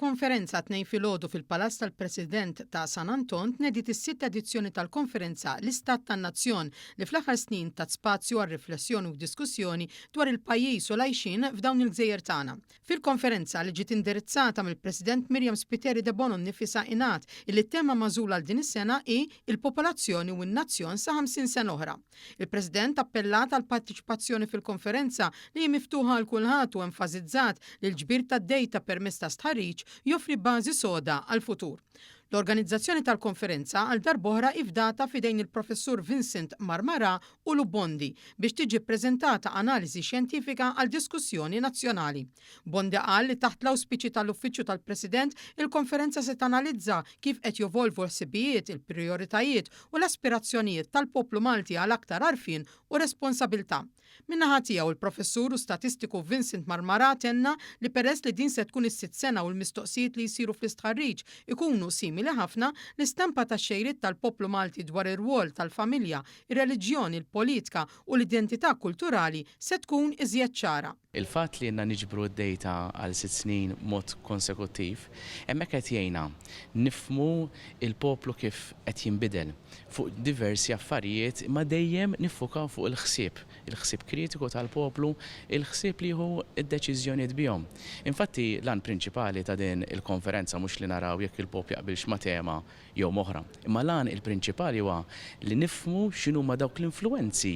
F'konferenza t-Tnejn filgħodu fil-Palazz tal-President ta' San Anton tnediet is-sitt edizzjoni tal-konferenza L-Istat tan-Nazzjon li fl-aħħar snin tat spazju għal riflessjoni u diskussjoni dwar il-pajjiż u l-għajxien f'dawn il-gżejjer tagħna. Fil-konferenza li ġiet indirizzata mill-President Myriam Spiteri Debono nnifisha ingħad illi t-tema magħżula għal din is-sena hi Il-Popolazzjoni u n-Nazzjon sa 50 sena oħra. Il-President appellat għall-parteċipazzjoni fil-konferenza li hi miftuħa għal kulħadd u enfasizzat li l-ġbir tad-dejta permezz ta' stħarriġ joffri bażi soda għall-futur. L-organizzazzjoni tal-konferenza għal darb'oħra hi fdata f'idejn il-Professur Vincent Marmarà u Lou Bondi biex tiġi ppreżentata analiżi xjentifika għal diskussjoni nazzjonali. Bondi qal li taħt l-awspiċi tal-Uffiċċju tal-President, il-konferenza se tanalizza kif qed jevolvu l-ħsibijiet, ilprijoritajiet u l-aspirazzjonijiet tal-poplu Malti għal aktar għarfien u responsabilità. Min-naħa tiegħu, il-Professur u statistiku Vincent Marmarà tenna li peress li din se tkun is-sitt sena u l-mistoqsijiet li jsiru fl-istħarriġ ikunu simili ħafna, l-istampa tax-xejriet tal-poplu Malti dwar ir-rwol tal-familja, ir-reliġjon, il-politka u l-identità kulturali se tkun iżjed ċara. Il-fatt li ilna niġbru d-data għal sitt snin b'mod konsekuttiv, hemmhekk qed jgħinna nifhmu l-poplu kif qed jinbidel fuq diversi affarijiet imma dejjem niffukaw fuq il-ħsieb, il-ħsieb kritiku tal-poplu, il-ħsieb li jieħu d-deċiżjonijiet bihom. Infatti l-għan prinċipali ta' din il-konferenza mhux li naraw jekk il-poplu jaqbilx ma' tema jew m'oħra, imma l-għan il-prinċipali huwa li nifhmu x'inhuma dawk l-influwenzi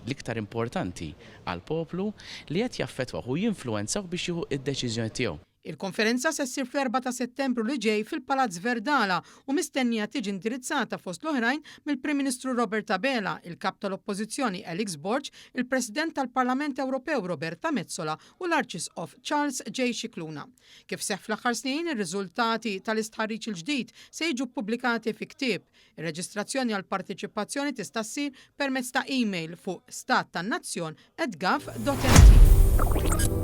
l-iktar importanti għall-poplu li qed jaffettwawh u jinfluwenzawh biex jieħu d-deċiżjoni tiegħu. Il-konferenza se ssir fl-erbgħa ta' Settembru li ġej fil-Palazz Verdala u mistennija tiġi indirizzata fost l-oħrajn mill-Prim Ministru Robert Abela, il-Kap tal-Oppożizzjoni Alex Borg, il-President tal-Parlament Ewropew Roberta Metsola u l-Arċisqof Charles J. Scicluna. Kif seħħ fl-aħħar snin, ir-riżultati tal-istħarriġ il-ġdid se jiġu ppubblikati fi ktieb. Ir-reġistrazzjoni għall-parteċipazzjoni tista' ssir permezz ta' email fuq stattannazzjon@gov.mt.